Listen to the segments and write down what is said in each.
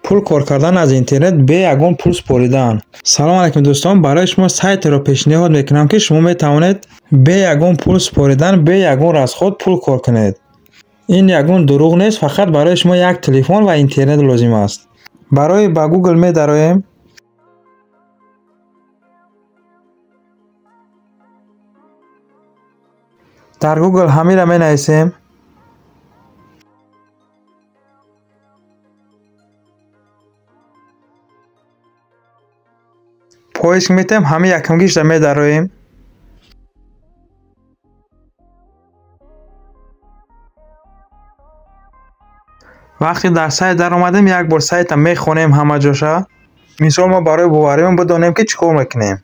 Пул кор кардан аз интернет бе ягон пул супоридан. Салом алайкум дӯстон, барои шумо сайтеро пешниҳод мекунам, ки шумо метавонед бе ягон пул супоридан, бе ягон расход пул кор кунед. Ин ягон дурӯғ нест, фақат барои шумо як телефон ва интернет лозим аст. Барои ба Google медароем. Дар Google ҳамира менависем. Поиск метем, ҳами якумгишда медароем. Вақте дар сайт даромадем, як бор сайта мехонем ҳама ҷоша. Мисол мо барои боваримон бидонем, ки чӣ кор мекунем.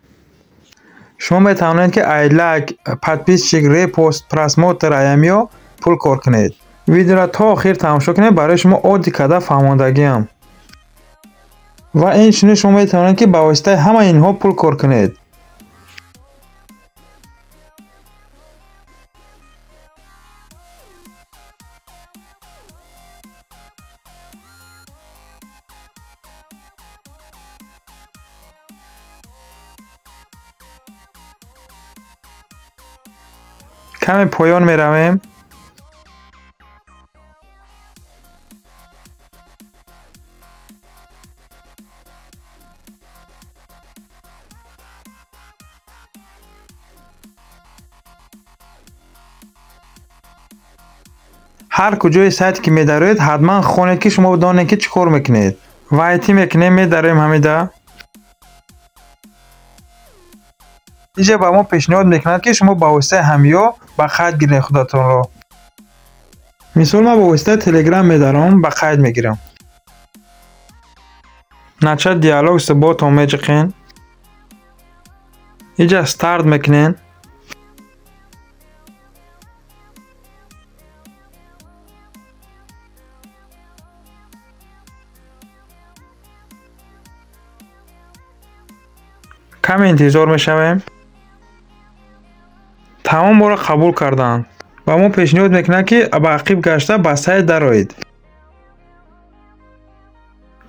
Шумо метавонед, ки ай лайк, подписчик, репост, просмотр аямиё пул кор кунед. Видеоро то охир тамошо кунед, барои шумо оддӣ карда фаҳмондагиам. Ва инчунин шумо метавонед, ки ба воситаи ҳамаи инҳо пул кор кунед. Каме поён меравем. Ҳар куҷои сайт ки медароед, ҳатман хонед, ки шумо донед, ки чӣ кор мекунед. Вайти мекунем, медароем ҳамида. Инҷа ба мо пешниҳод мекунад, ки шумо ба воситаи ҳамиё ба қайд гиред худатонро. Мисол ман ба воситаи Telegram медаром, ба қайд мегирам. Начать диалог с ботом меҷиқен. Инҷа старт мекунен. Каме интизор мешавем. Тамом моро қабул карданд. Ба мо пешниҳод мекунанд, ки ба ақиб гашта ба сайт дароед.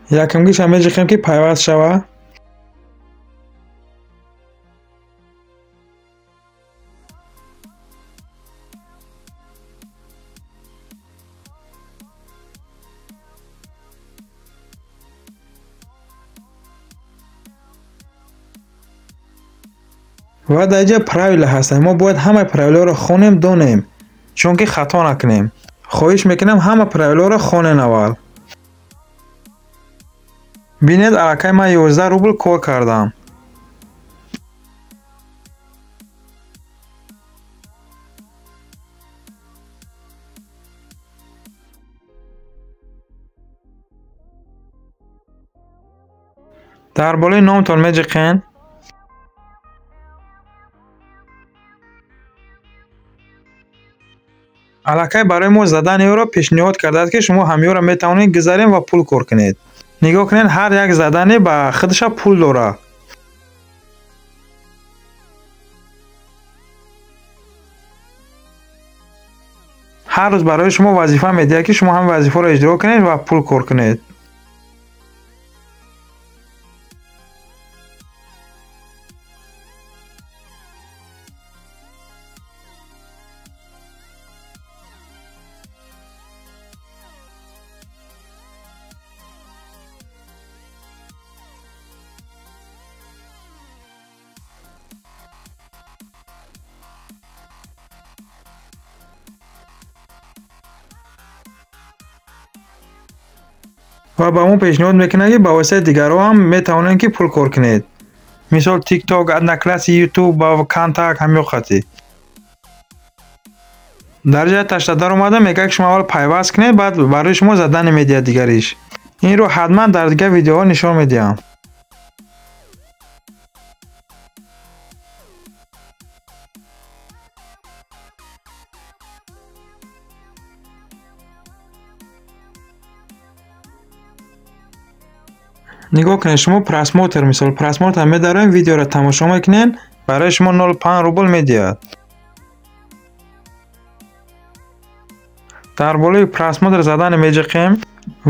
Якумгиша меҷиқем, ки пайваст шава. Ва дар инҷа правила ҳастанд. Мо бояд ҳамаи правилаҳоро хонем, донем, чунки хато накунем. Хоҳиш мекунам, ҳама правилаҳоро хонен аввал. Бинед, аллакай ман 11 рубл кор кардам. Дар болои номтон меҷиқен. Аллакай барои мо заданиеро пешниҳод кардааст, ки шумо ҳамиёро метавонед гузарем ва пул кор кунед. Нигоҳ кунед, ҳар як задание ба худша пул дорад. Ҳар рӯз барои шумо вазифа медиҳад, ки шумо ҳамин вазифаро иҷро кунед ва пул кор кунед. Ва ба мо пешниҳод мекунад, ки ба воситаи дигарҳо ҳам метавонед, ки пул кор кунед. Мисол TikTok, Одноклассники, YouTube ва Контакт ҳамё хати. Дар ҷои ташта даромада мегӯяд, ки шумо аввал пайваст кунед, баъд барои шумо задание медиҳад дигариш. Инро ҳатман дар дигар видеоҳо нишон медиҳам. Нигоҳ кунед, шумо просмотр, мисол просмотр медароем, видеоро тамошо мекунед, барои шумо 0,5 рубл медиҳад. Дар болои просмотр задани меҷиқем.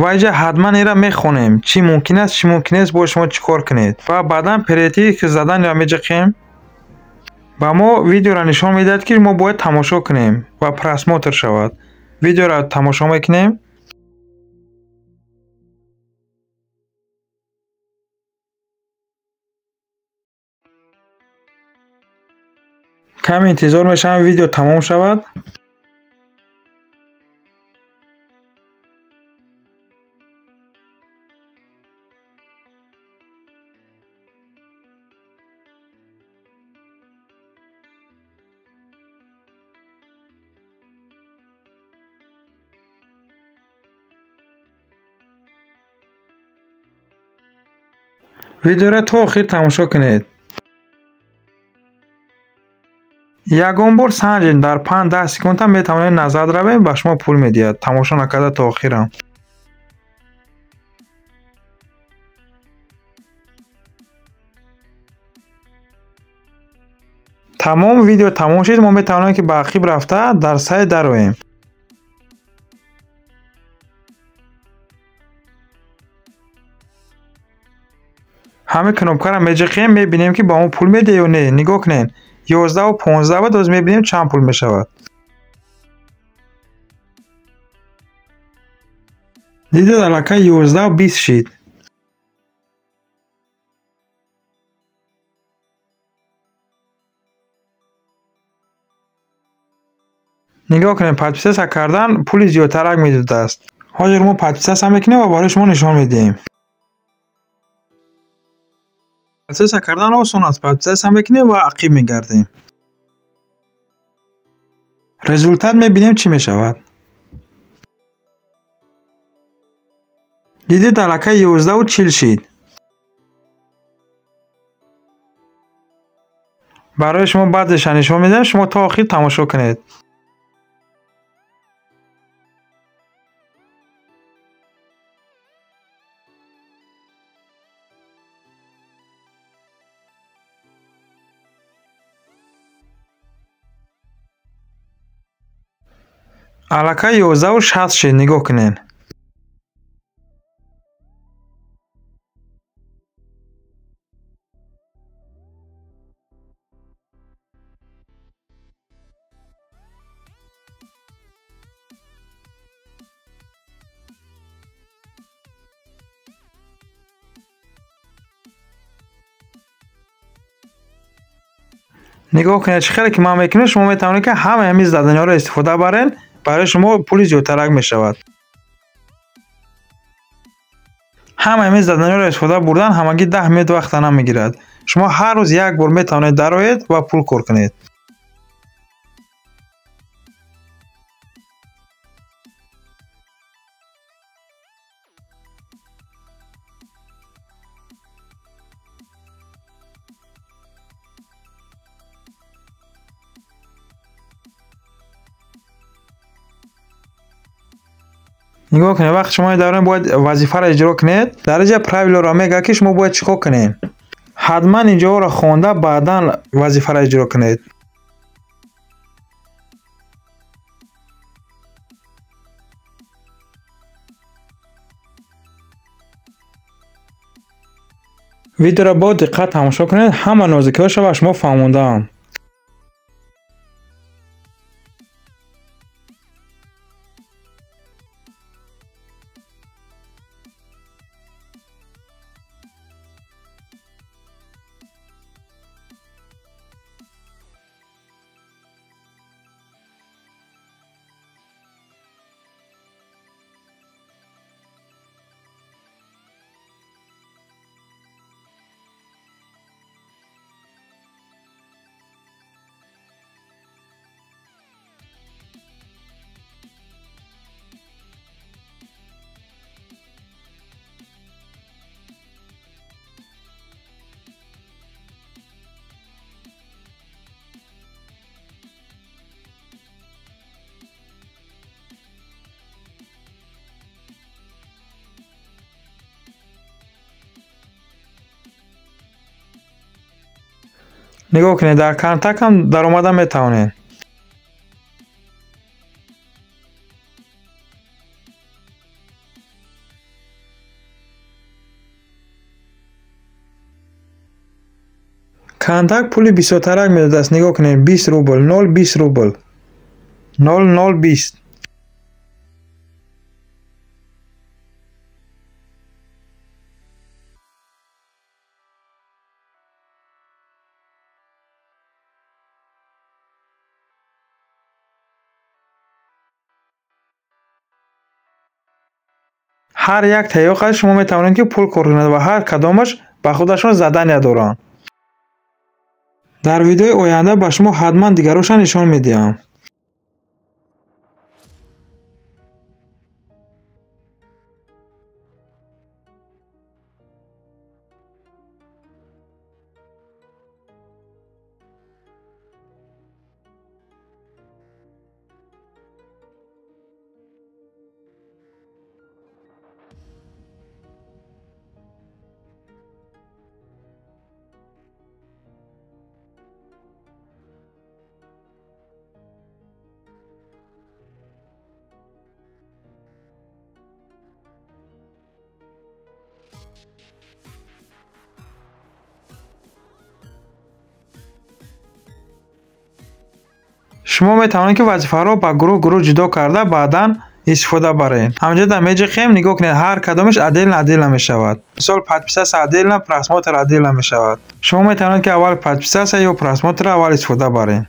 Ва инҷа ҳатман инро мехонем. Чӣ мумкин аст, чӣ мумкин нест, бояд шумо чӣ кор кунед. Ва баъдан перейти заданро меҷиқем. Ба мо видеоро нишон медиҳад, ки мо бояд тамошо кунем ва просмотр шавад. Видеоро тамошо мекунем. Каме интизор мешавам видео тамом шавад. Видеоро то охир тамошо кунед. Ягон бор санҷед, дар 5-10 секунд метавонед назар равед, ба шумо пул медиҳад. Тамошо накарда то охирам. Тамом, видео тамом шуд. Мо метавонем ки ба ақиб рафта дар сайт дароем. Ҳамин кнопкаро меҷиқем, мебинем ки ба мо пул медиҳад ё не. Нигоҳ кунед, 11:15 буд, боз мебинем чанд пул мешавад. Дидед, аллакай 11:20 шид. Нигоҳ кунед, подписаться кардан пули зиёдтарак медодааст. Ҳозир мо подписаться мекунем ва барои шумо нишон медиҳем. Подписаться кардан осон аст. Подписаться мекунем ва ақиб мегардем. Результат мебинем чӣ мешавад. Дидед, аллакай 11:40 шид. Барои шумо баъзеша нишон медиҳам, шумо то охир тамошо кунед. Аллакай 11:60 шид, нигоҳ кунед. Нигоҳ кунед, чӣ хеле ки ман мекунам, шумо метавонед ки ҳамаи ҳамин заданиҳоро истифода баред, барои шумо пули зиёдтарак мешавад. Ҳамаи ҳамин заданиҳоро истифода бурдан ҳамагӣ 10 минут вақта намегирад. Шумо ҳар рӯз як бор метавонед дароед ва пул кор кунед. Нигоҳ кунед, вақте шумо дароед бояд вазифаро иҷро кунед. Дар инҷа правилоро мегӯяд, ки шумо бояд чӣ кор кунед. Ҳатман инҷоро хонда баъдан вазифаро иҷро кунед. Видеоро бо диққат тамошо кунед, ҳама нозикиҳояшро ба шумо фаҳмондаам. Нигоҳ кунед, дар контакт ҳам даромада метавонед. Контакт пули бисёртарак медодааст. Нигоҳ кунед, 20 рубл, 0,20 рубл, 0,020. Ҳар як таёқа шумо метавонед ки пул кор кунед ва ҳар кадомаш ба худашон задания доранд. Дар видеои оянда ба шумо ҳатман дигароша нишон медиҳам. Шумо метавонед ки вазифаҳоро ба гурӯҳ-гурӯҳ ҷудо карда баъдан истифода баред. Ҳамҷода дар меҷиқем, нигоҳ кунед, ҳар кадомаш отдельно отдельно мешавад. Мисол, подписаться отдельно, просмотр отдельно мешавад. Шумо метавонед ки аввал подписаться ё просмотрро аввал истифода баред.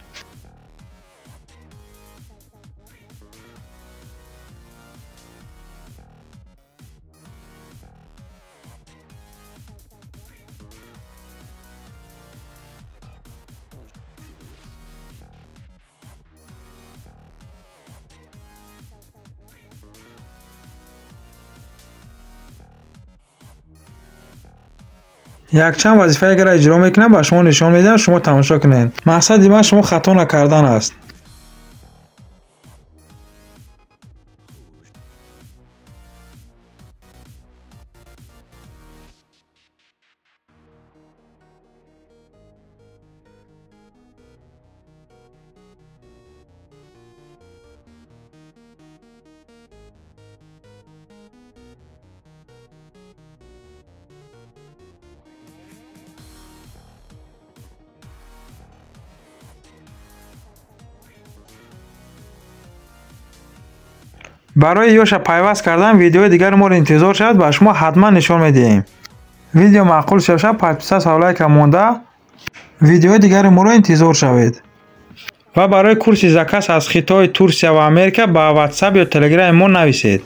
Якчанд вазифае ки иҷро мекунам, ба шумо нишон медиҳам, шумо тамошо кунед. Мақсади ман шумо хато накардан аст. Барои ёша пайваст кардан видеои дигари моро интизор шавад, ба шумо ҳатман нишон медиҳем. Видео маъқул шавад, подписаться ва лайка монда, видеои дигари моро интизор шавед. Ва барои курси заказ аз Хитой, Турсия ва Америка ба WhatsApp ё Telegram мо нависед.